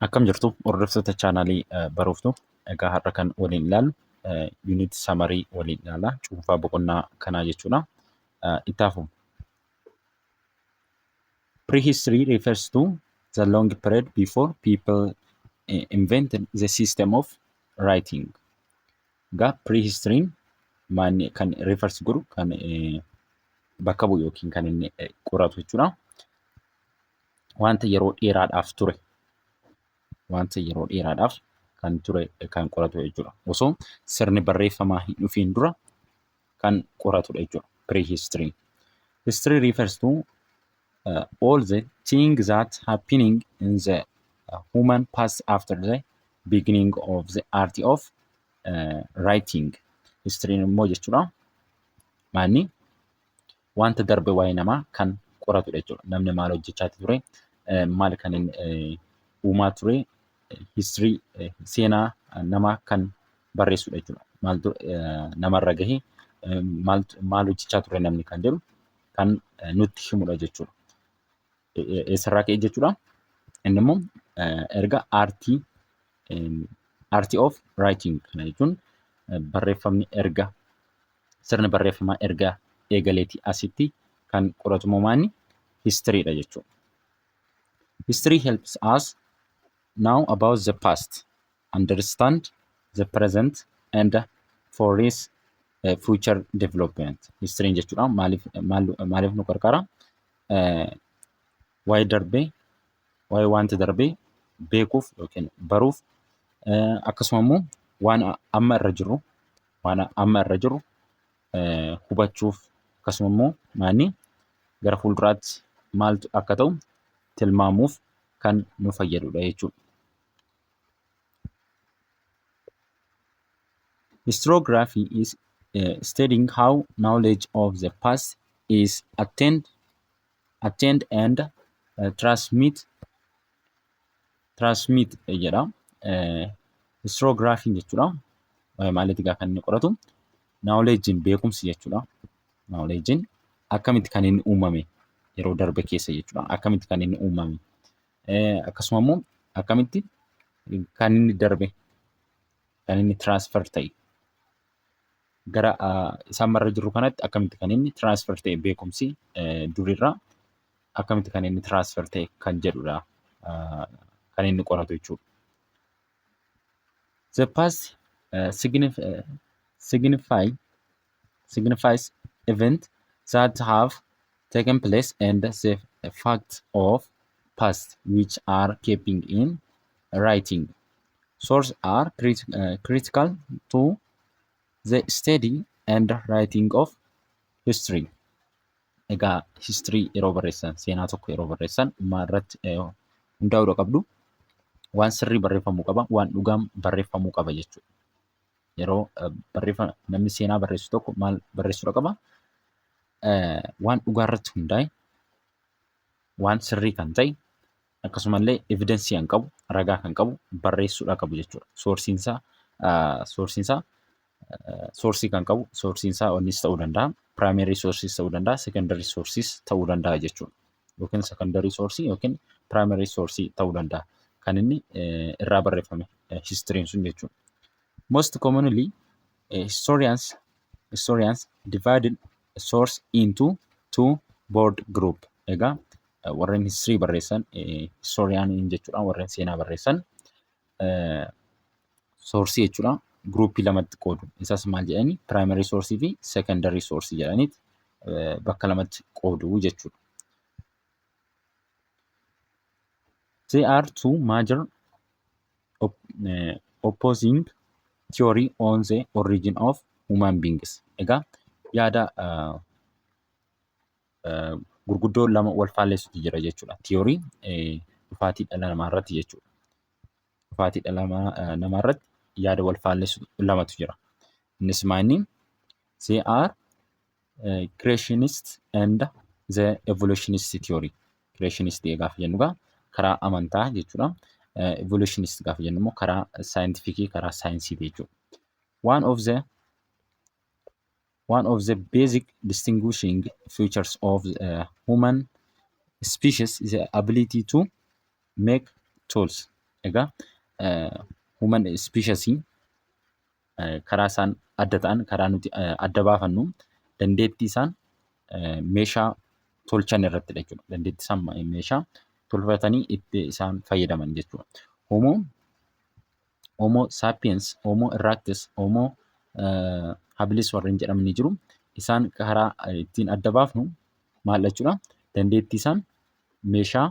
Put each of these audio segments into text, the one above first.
Akkam jirtu, hordoftoota chaanaalii Baruuftuu? Egaa har'a kan waliin ilaallu unit summary waliin ilaalla. Cuunfaa boqonnaa kanaa jechuudha. Itti hafu. Prehistory refers to the long period before people invented the system of writing. Egaa prehistoryn maanni kan refers godhu, kan bakka bu'u yookiin kan inni qoratu jechuudha. Wanta yeroo dheeraadhaaf ture. Wanta yeroo dheeraadhaaf kan ture kan qoratu jechuudha. Osoo sirni barreeffamaa hin dhufiin dura kan qoratudha jechuudha. Prehistory. History refers to all the things that happening in the human past after the beginning of the art of writing. History immoo jechuudha. Maanni wanta darbe waa'ee namaa kan qoratudha jechuudha. Namni maal hojjechaa ture, maal kan inni uumaa ture, history seenaa namaa kan barreessudha jechuudha. Maaltu namarra gahe, maal hojjechaa ture namni kan jedhu kan nutti himudha jechuudha. Eessarraa ka'e jechuudha? Inni immoo erga artii of writing kana jechuun barreeffamni erga sirni barreeffamaa erga eegaleetii asitti kan qoratu immoo maanni historydha jechuudha. History helps us know about the past, understand the present and foresee future development. Historyn jechuudha maaliif nu gargaara? Waa'ee darbee, waa'ee wanta darbee beekuuf yookiin baruuf, akkasuma immoo waan amma irra jirru hubachuuf, akkasuma immoo maanni gara fuulduraatti maaltu akka ta'u tilmaamuuf kan nu fayyadudha jechuudha. Historiography is studying how knowledge of the past is attained and transmit jedha. Historiography jechuudha. Maaliif egaa kan inni qoratu? Knowledge'n, beekumsi jechuudha. Knowledge'n akkamitti kan inni uumame yeroo darbe keessa jechuudha. Akkamitti kan inni uumame? Akkasuma immoo akkamitti kan inni darbe, kan inni transfer ta'e gara isaan marra jiru kanatti, akkamitti kan inni transfer ta'e, beekumsi durirraa akkamitti kan inni transfer ta'e kan jedhudha kan inni qoratu jechuudha. The past signifies event that have taken place and the fact of past which are keeping in writing. Sources are critical to the study and writing of history. Egaa history yeroo barreessan, seenaa tokko yeroo barreessan maalirratti hundaa'uudha qabdu? Waan sirrii barreeffamuu qaba, waan dhugaan barreeffamuu qaba jechuudha. Yeroo barreeffama namni seenaa barreessu tokko maal barreessuudha qaba? Waan dhugaa irratti hundaa'e, waan sirrii kan ta'e, akkasumallee evidence kan qabu, ragaa kan qabu barreessuudha qabu jechuudha. Sourceiinsaa source kan qabu, sourceiinsaa onnis ta'uu danda'a, primary sourceis ta'uu danda'a, secondary sourceis ta'uu danda'a jechuudha. Yookiin secondary source yookiin primary source ta'uu danda'a. Kan inni irraa barreeffame historyn sun jechuudha. Most commonly historians divided source into two broad group. Egaa warreen history barreessan, historian jechuudha, warreen seenaa barreessan source jechuudha groupii lamatti qoodu. Isas maal jedhani? Primary source fi secondary source jedhaniit bakka lamatti qoodu jechuudha. There are two major opposing theory on the origin of human beings. Egaa yaada gurguddoo lama wal faalleessutu jira jechuudha. Theory dhufaatii dhala namaa irratti jechuudha. Dhufaatii dhala namaa irratti yaada wal faalleessu lamatu jira. Innis maali? They are creationist and the evolutionist theory. Creationist gaafa jennu egaa karaa amantaa jechuudha. Evolutionist gaafa jennu immoo karaa scientificii, karaa saayinsiiti jechuudha. One of the basic distinguishing features of human species is the ability to make tools. Egaa Egaa human species karaa isaan adda ta'an, karaa nuti adda baafannu dandeettii isaan meeshaa tolchan irrattidha jechuudha. Dandeettii isaan meeshaa tolfatanii itti isaan fayyadaman jechuudha. Homo sapiens, Homo erectus, Homo habilis warreen jedhaman ni jiru. Isaan karaa ittiin adda baafnu maal jechuudha? Dandeettii isaan meeshaa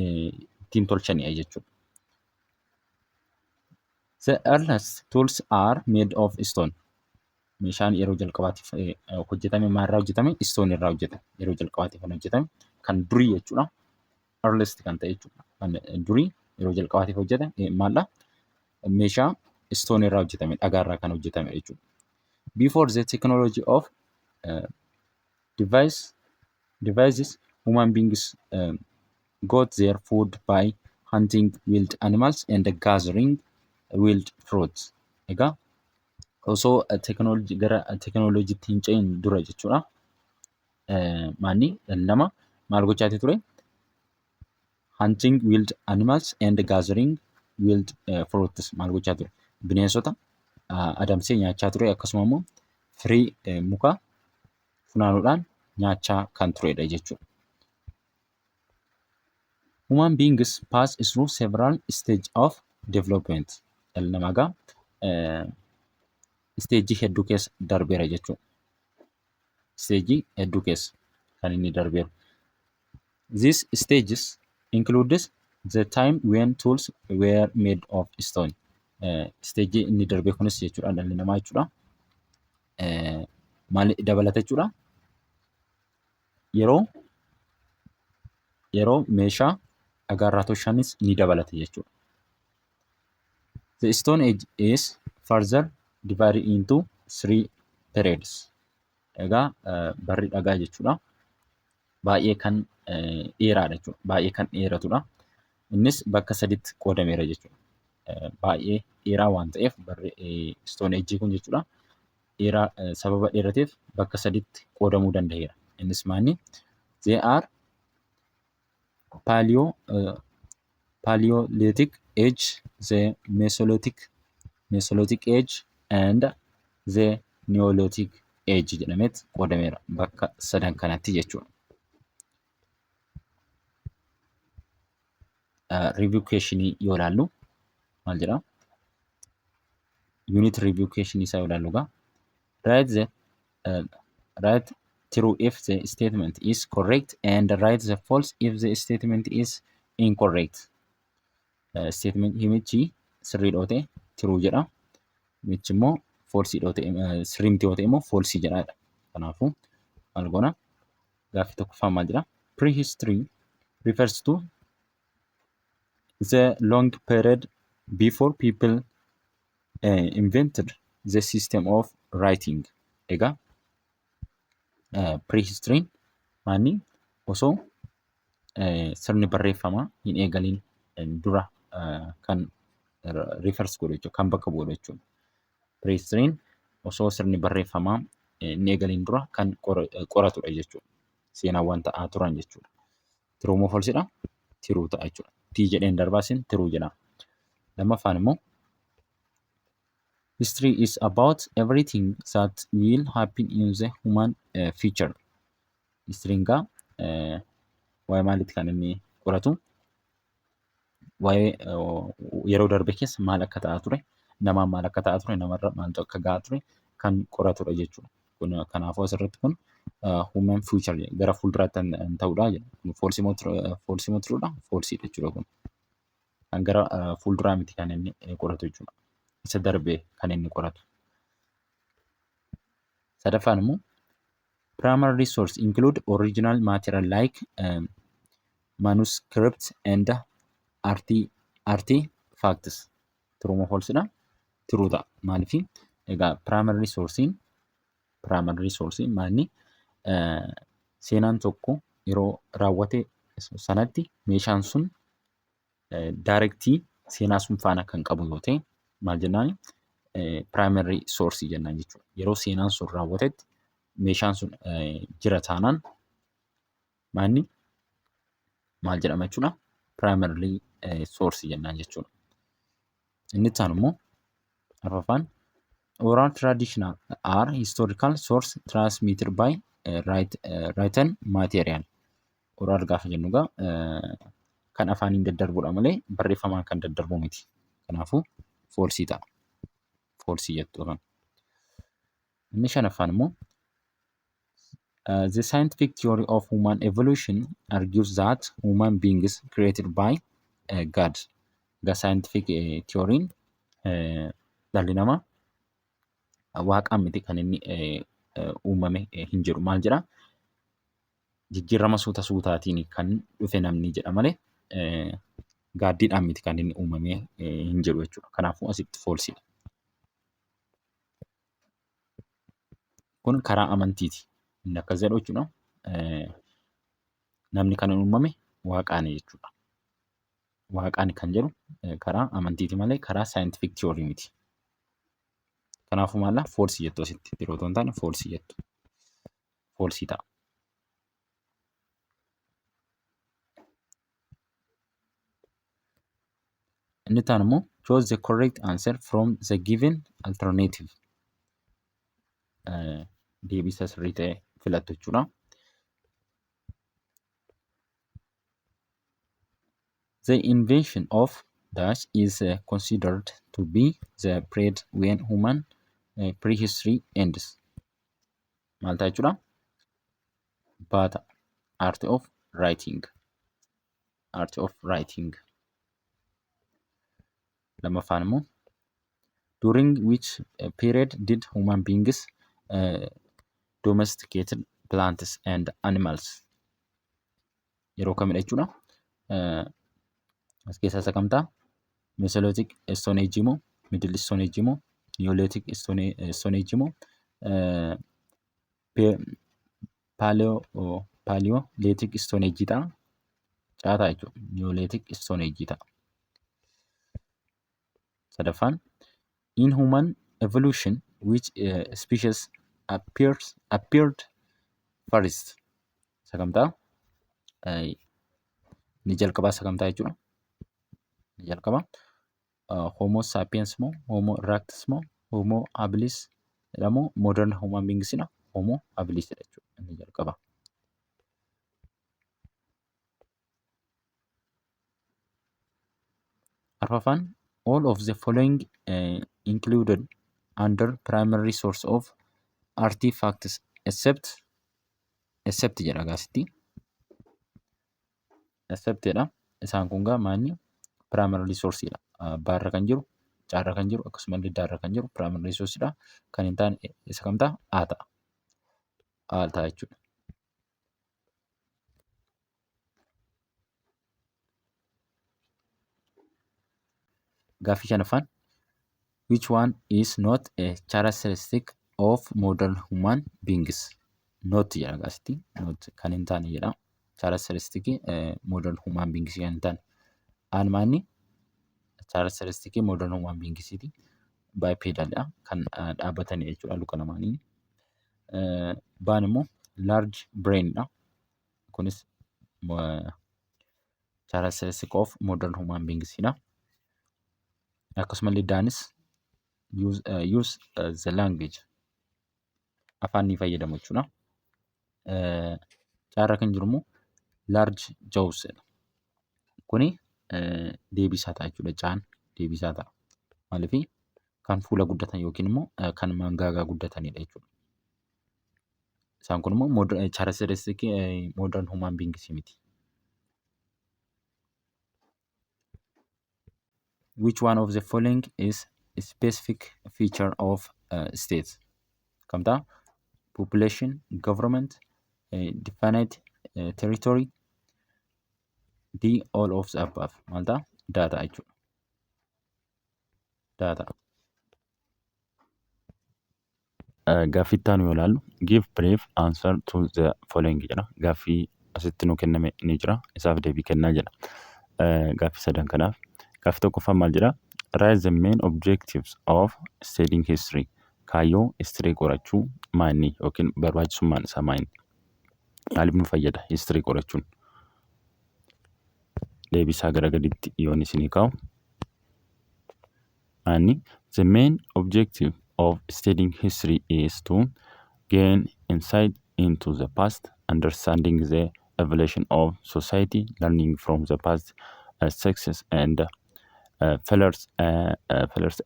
ittiin tolchanidha jechuudha. The earliest tools are made of stone. Meeshaan yeroo jalqabaatiif hojjetame maalirraa hojjetame? Stone irraa hojjetame. Yeroo jalqabaatiif kan hojjetame kan durii jechuudha. Earliest kan ta'e jechuudha. Kan durii yeroo jalqabaatiif hojjetame maaldha? Meeshaa stone irraa hojjetame, dhagaarraa kan hojjetame jechuudha. Before the technology of devices, human beings got their food by hunting wild animals and gathering wild fruits. Egaa osoo teknoolojii gara teknooloojiitti hin ce'in dura jechuudha. Maanni dhalli namaa maal gochaati ture? Hunting wild animals and gathering wild fruits maal gochaa ture? Bineensota adamsee nyaachaa ture, akkasuma immoo firii mukaa funaanuudhaan nyaachaa kan turedha jechuudha. Human beings pass through several stage of development. Dhalli namaa egaa stage hedduu keessa darbeera jechuudha. Stage hedduu keessa kan inni darbeeru. These stages includes the time when tools were made of stone. Stage inni darbe kunis jechuudha dhalli namaa jechuudha. Maal dabalata jechuudha? Yeroo meeshaa dhagaarraa tolchanis ni dabalata jechuudha. The Stone Age is further divided into three periods. Egaa barri dhagaa jechuudha. Baay'ee kan dheeraadha jechuudha. Baay'ee kan dheeratudha. Innis bakka saditti qoodameera jechuudha. Baay'ee dheeraa waan ta'eef barri Stone Age kun jechuudha. Dheeraa sababa dheerateef bakka saditti qoodamuu danda'eera. Innis maali? They are Paleolithic Age, the Mesolithic Age and the Neolithic Age jedhameet qoodameera bakka sadan kanatti jechuudha. Review questionii yoo ilaallu maal jedhaa? Unit review questionii isaa yoo ilaallu egaa write true if the statement is correct and write the false if the statement is incorrect. Statement himichi sirrii yoo ta'e true jedha. Himichi immoo false yoo ta'e, sirrii miti yoo ta'e immoo false jedha. Kanaafuu maal goona? Gaaffii tokkoffaan maal jedha? Prehistory refers to the long period before people invented the system of writing. Egaa prehistoryn maanni osoo sirni barreeffamaa hin eegaliin dura kan refers godhu jechuudha, kan bakka bu'u jechuudha. Prehistoryn osoo sirni barreeffamaa hin eegaliin dura kan qoratudha jechuudha. Seenaawwan ta'aa turan jechuudha. True moo falsedha? True ta'a jechuudha. T jedheen darbaasin true jedha. Lammaffaan immoo history is about everything that will happen in the human future. Historyn gaa waa'ee maaliiti kan inni qoratu? Waa'ee yeroo darbe keessa maal akka ta'aa ture, namaan maal akka ta'aa ture, namarra maaltu akka gahaa ture kan qoratudha jechuudha. Kun kanaafuu asirratti kun human future gara fuulduraatti kan ta'udha jedha. Kun false moo truedha? Falsedha jechuudha kun. Kan gara fuulduraa miti kan inni qoratu jechuudha. Isa darbe kan inni qoratu. Sadaffaan immoo primary source include original material like manuscript and artifacts. True moo falsedha? True ta'a. Maaliifii egaa primary sourcein maalini seenaan tokko yeroo raawwate sanatti meeshaan sun directly seenaa sun faana kan qabu yoo ta'e maal jennaani? Primary source jennaan jechuudha. Yeroo seenaan sun raawwatetti meeshaan sun jira taanaan maalni maal jedhama jechuudha? Primary source jennaan jechuudha. Inni itti aanu immoo arfaffaan oral tradition are historical source transmitted by written material. Oral gaafa jennu egaa kan afaaniin daddarbudha malee barreeffamaan kan daddarbu miti. Kanaafuu foolsii ta'a. Foolsii jettu kan. Inni shanaffaan immoo the scientific theory of human evolution argues that human beings created by God. Egaa scientific theory'n dhalli namaa waaqaan miti kan inni uumame hin jedhu. Maal jedhaa? Jijjiirama suuta suutaatiin kan dhufe namni jedha malee gaaddiidhaan miti kan inni uumame hin jedhu jechuudha. Kanaafuu asitti foolsiidha. Kun karaa amantiiti. Inni akkas jedhu jechuudha. Namni kan uumame waaqaani jechuudha. Waaqaani kan jedhu karaa amantiiti malee karaa scientific theory miti. Kanaafuu maalla foolsii jettu asitti yeroo otoo hin taane foolsii jettu. Foolsii ta'a. Inni itti aanu immoo choose the correct answer from the given alternative. Deebii isa sirrii ta'e filattu jechuudha. The invention of dash is considered to be the period when human prehistory ends. Maal ta'a jechuudha? Baata. Art of writing. Art of writing. Lammaffaan immoo during which period did human beings domesticated plants and animals? Yeroo kamidha jechuudha? As keessaa isa kam ta'a? Mesolithic Stone Age moo? Middle Stone Age moo? Neolithic Stone Age moo? Paleolithic Stone Age ta'a? Caa ta'a jechuudha. Neolithic Stone Age ta'a. Sadaffaan in human evolution which species appeared first? Isa kam ta'a? Inni jalqabaa isa kam ta'a jechuudha? Inni jalqabaa Homo sapiens moo Homo erectus moo Homo habilis dha moo modern human beings dha? Homo habilis dha jechuudha inni jalqabaa. Arfaffaan all of the following included under primary source of artifacts except jedha gaasitti. Except jedha. Isaan kun gaa maanni primary source dha. Baarra kan jiru, caarra kan jiru, akkasumallee daarra kan jiru primary source dha. Kan hin taane isa kam ta'a? A ta'a. A ta'a jechuudha. Gaaffii shanaffaan which one is not a characteristic of modern human beings? Not jedha gaasitti. Not kan hin taane jedha. Characteristic modern human beings kan hin taane. Aan maanni characteristic modern human beings ti. Bipedal dha. Kan dhaabbatani jechuudha luka lamaanii. Baan immoo large brain dha. Kunis characteristic of modern human beings dha. Akkasumallee daanis use the language afaan ni fayyadamu jechuudha. Caarra kan jiru immoo large jaws jedha. Kuni deebii isaa ta'a jechuudha. Caan deebii isaa ta'a. Maaliif kan fuula guddatan yookiin immoo kan mangaagaa guddatanidha jechuudha. Isaan kun immoo characteristic modern human beings miti. Which one of the following is a specific feature of state? Kam ta'a? Population, government, definite territory, D all of the above. Maal ta'a? Data jechuudha. Data. Gaaffii itti aanu yoo ilaallu give brief answer to the following jedha. Gaaffii asitti nu kenname ni jira. Isaaf deebii kennaa jedha. Gaaffii sadan kanaaf. Gaaffii tokkoffaan maal jedha? Write the main objectives of studying history. Kaayyoo history qorachuu maanni yookiin barbaachisummaan isaa maanni? Maaliif nu fayyada history qorachuun? Deebisaa gara gaditti yoon isinii kaa'u. Ani the main objective of studying history is to gain insight into the past, understanding the evolution of society, learning from the past success and failures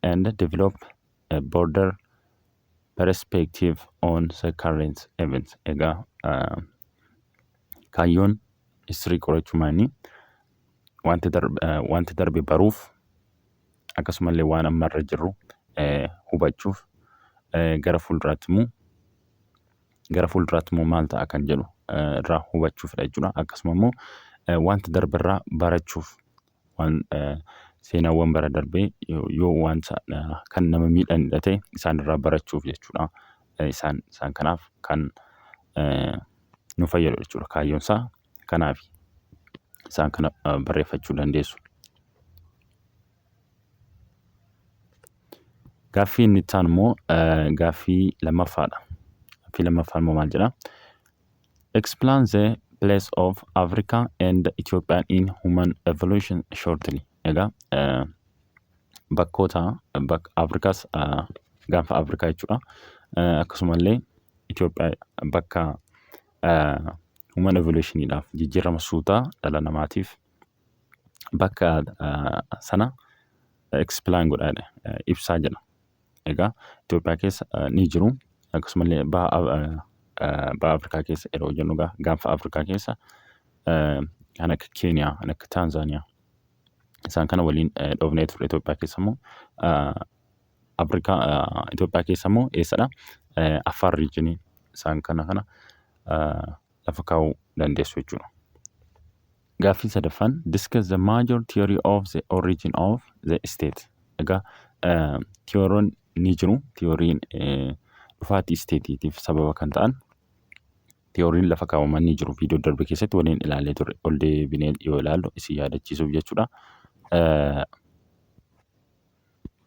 and develop a broader perspective on the current events. Egaa kaayyoon history qorachuu maali? Wanta darbe baruuf, akkasumallee waan amma irra jirru hubachuuf, gara fuulduraatti immoo maal ta'a kan jedhu irraa hubachuufidha jechuudha. Akkasuma immoo wanta darbe irraa barachuuf, waan seenaawwan bara darbee yoo wanta kan nama miidhanidha ta'e isaan irraa barachuuf jechuudha. Isaan kanaaf kan nu fayyadu jechuudha. Kaayyoon isaa kanaafi. Isaan kana barreeffachuu dandeessu. Gaaffii inni itti aanu immoo gaaffii lammaffaadha. Gaaffii lammaffaan immoo maal jedhaa? Explain the place of Africa and Ethiopia in human evolution shortly. Egaa bakkoota bakka Afrikaas, gaanfa Afrikaa jechuudha. Akkasumallee Itoophiyaa bakka human evolutioniidhaaf, jijjiirama suutaa dhala namaatiif bakka sana explain godhaa, ibsaa jedha. Egaa Itoophiyaa keessa ni jiru. Akkasumallee baha Afrikaa keessa yeroo jennu, gaanfa Afrikaa keessa kan akka Keeniyaa, kan akka Taanzaaniyaa isaan kana waliin dhoofnee turre. Itoophiyaa keessa immoo Afrikaa, Itoophiyaa keessa immoo eessadha? Affaar regionii isaan kana lafa kaa'uu dandeessu jechuudha. Gaaffii sadaffaan, discuss the major theory of the origin of the state. Egaa theoryn ni jiru. Theoryn dhufaatii stateiitiif sababa kan ta'an theoryn lafa kaawwaman ni jiru. Viidiyoo darbe keessatti waliin ilaallee turre. Ol deebinee yoo ilaallu isin yaadachiisuuf jechuudha.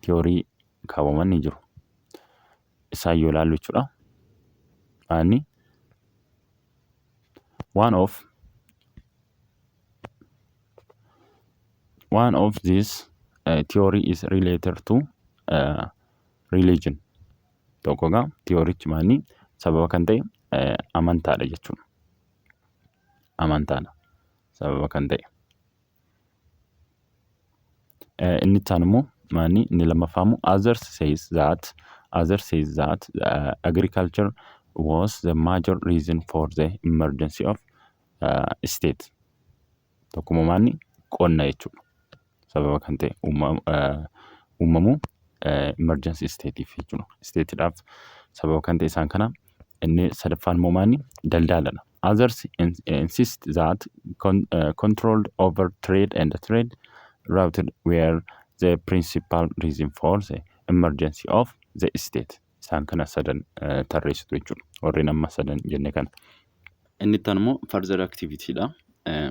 Theory kaawwaman ni jiru. Isaan yoo ilaallu jechuudha. Ani one of these theory is related to religion. Tokko egaa theorychi maali? Sababa kan ta'e amantaadha jechuudha. Amantaadha sababa kan ta'e. Inni itti aanu immoo maali? Inni lammaffaa immoo others says that agriculture was the major reason for the emergency of state. Tokkuma maali? Qonna jechuudha. Sababa kan ta'e uumamuu emergency stateif jechuudha. Stateidhaaf sababa kan ta'e isaan kana. Inni sadaffaan immoo maali? Daldaladha. Others insist that control over trade and trade route were the principal reason for the emergency of the state. Isaan kana sadan tarreessitu jechuudha. Warreen amma sadan jenne kana. Inni itti aanu immoo further activity dha.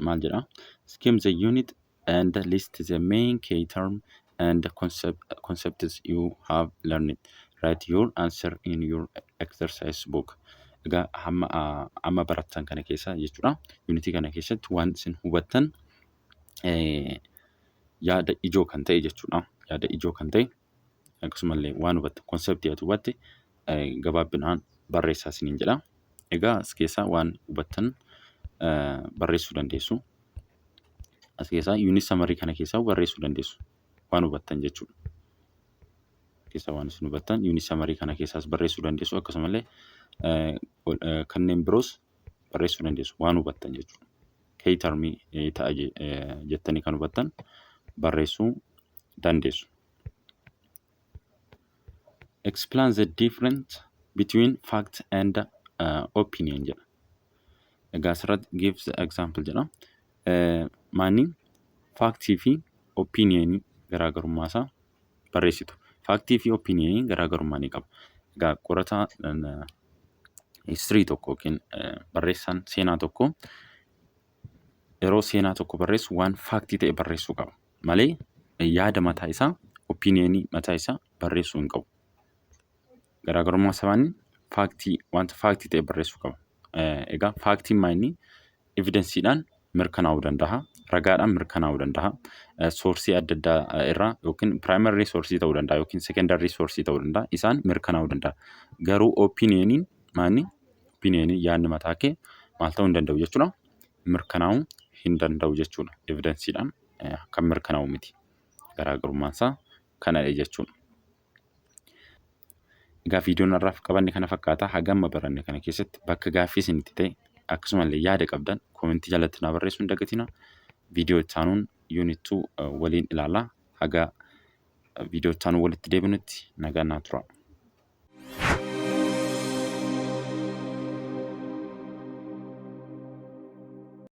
Maal jedhaa? Skim the unit and list the main key term and concepts you have learned. Write your answer in your exercise book. Egaa hamma amma barattan kana keessa jechuudha. Unitii kana keessatti waan isin hubattan, yaada ijoo kan ta'e jechuudha. Yaada ijoo kan ta'e, akkasumallee waan hubatte, conceptii ati hubatte gabaabbinaan barreessaa isiniin jedha. Egaa as keessaa waan hubattan barreessuu dandeessu. As keessaa unit summary kana keessaa barreessuu dandeessu. Waan hubattan jechuudha. Keessaa waan isin hubattan unit summary kana keessaas barreessuu dandeessu, akkasumallee kanneen biroos barreessuu dandeessu waan hubattan jechuudha. Key termii ta'a jettanii kan hubattan barreessuu dandeessu. Explain the difference between fact and opinion jedha. Egaa asirratti give the example jedha. Maanni factii fi opinionii garaagarummaa isaa barreessitu. Factii fi opinionii garaagarummaa ni qaba. Egaa qorataa history tokko yookiin barreessaan seenaa tokko yeroo seenaa tokko barreessu waan factii ta'e barreessuu qaba malee yaada mataa isaa, opinionii mataa isaa barreessuu hin qabu. Garaagarummaa sabaanii factii, wanta factii ta'e barreessuu qaba. Egaa factiin maal, inni evidenceiidhaan mirkanaa'uu danda'a. Ragaadhaan mirkanaa'uu danda'a. Source adda addaa irraa yookiin primary source ta'uu danda'a yookiin secondary source ta'uu danda'a. Isaan mirkanaa'uu danda'a. Garuu opinioniin maanni? Opinioniin, yaadni mataa kee maal ta'uu hin danda'u jechuudha? Mirkanaa'uu hin danda'u jechuudha. Evidenceiidhaan kan mirkanaa'u miti. Garaagarummaan isaa kanadha jechuudha. Egaa viidiyoon har'aaf qabanne kana fakkaata. Haga amma baranne kana keessatti bakka gaaffii isinitti ta'e, akkasumallee yaada qabdan comment jalatti naa barreessuu hin dagatinaa. Viidiyoo itti aanuun unit 2 waliin ilaallaa. Haga viidiyoo itti aanuun walitti deebinutti nagaan naa turaa.